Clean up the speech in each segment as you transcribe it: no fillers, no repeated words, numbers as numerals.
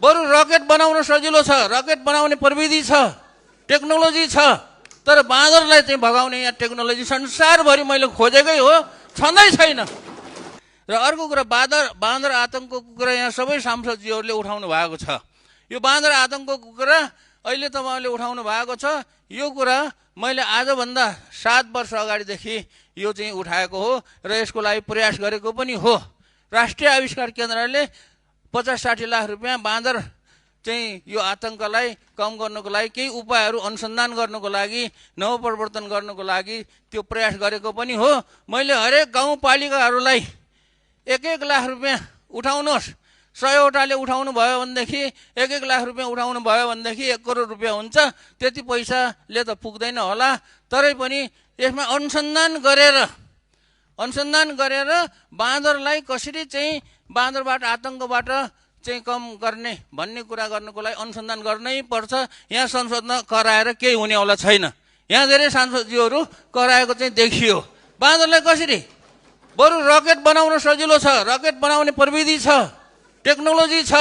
बरु रकेट बनाउन सजिलो छ, रकेट बनाउने प्रविधि छ, टेक्नोलोजी छ, तर बाँदरलाई चाहिँ भगाउने यहाँ टेक्नोलोजी संसारभरि मैले खोजेकै हो, छँदै छैन। र अर्को कुरा बाँदर आतङ्कको कुरा यहाँ सबै सांसदजीहरूले उठाउनु भएको छ। यो बाँदर आतङ्कको कुरा अहिले तपाईँहरूले उठाउनु भएको छ। यो कुरा मैले आजभन्दा 7 वर्ष अगाडिदेखि यो चाहिँ उठाएको हो र यसको लागि प्रयास गरेको पनि हो। राष्ट्रिय आविष्कार केन्द्रले 50-60 लाख रुपियाँ बाँदर चाहिँ यो आतङ्कलाई कम गर्नको लागि केही उपायहरू अनुसन्धान गर्नको लागि, नवप्रवर्तन गर्नको लागि त्यो प्रयास गरेको पनि हो। मैले हरेक गाउँपालिकाहरूलाई 1-1 लाख रुपियाँ उठाउनुहोस्, 100वटाले उठाउनु भयो भनेदेखि 1-1 लाख रुपियाँ उठाउनु भयो भनेदेखि 1 करोड रुपियाँ हुन्छ। त्यति पैसाले त पुग्दैन होला, तरै पनि यसमा अनुसन्धान गरेर बाँदरलाई कसरी चाहिँ बाँदरबाट आतङ्कबाट चाहिँ कम गर्ने भन्ने कुरा गर्नको लागि अनुसन्धान गर्नै पर्छ। यहाँ संसदमा कराएर केही हुनेवाला छैन। यहाँ धेरै सांसदजीहरू कराएको चाहिँ देखियो। बाँदरलाई कसरी, बरु रकेट बनाउन सजिलो छ, रकेट बनाउने प्रविधि छ, टेक्नोलोजी छ,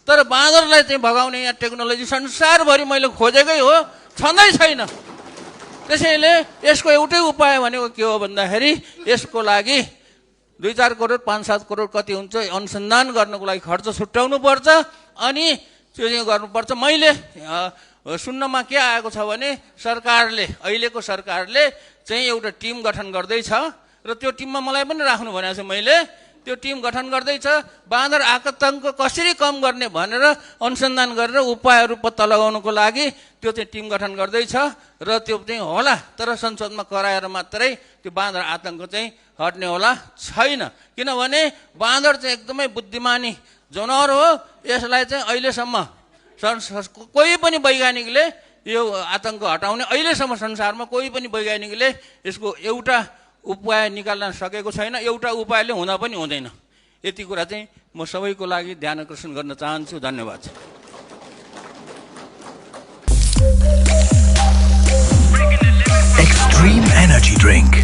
तर बाँदरलाई चाहिँ भगाउने यहाँ टेक्नोलोजी संसारभरि मैले खोजेकै हो, छँदै छैन। त्यसैले यसको एउटै उपाय भनेको के हो भन्दाखेरि यसको लागि 2-4 करोड 5-7 करोड कति हुन्छ अनुसन्धान गर्नको लागि खर्च छुट्याउनु पर्छ अनि त्यो चाहिँ गर्नुपर्छ। मैले सुन्नमा के आएको छ भने अहिलेको सरकारले चाहिँ एउटा टिम गठन गर्दैछ र त्यो टिममा मलाई पनि राख्नु भनेको छ। मैले त्यो टिम गठन गर्दैछ, बाँदर आतङ्क कसरी कम गर्ने भनेर अनुसन्धान गरेर उपायहरू पत्ता लगाउनको लागि त्यो चाहिँ टिम गठन गर्दैछ र त्यो चाहिँ होला, तर संसदमा कराएर मात्रै त्यो बाँदर आतङ्क चाहिँ हट्ने होला छैन। किनभने बाँदर चाहिँ एकदमै बुद्धिमानी जनावर हो। यसलाई चाहिँ अहिलेसम्म कोही पनि वैज्ञानिकले यो आतङ्क हटाउने अहिलेसम्म संसारमा कोही पनि वैज्ञानिकले यसको एउटा उपाय निकाल्न सकेको छैन। एउटा उपायले हुँदा पनि हुँदैन। यति कुरा चाहिँ म सबैको लागि ध्यान आकर्षण गर्न चाहन्छु। धन्यवाद। Extreme Energy Drink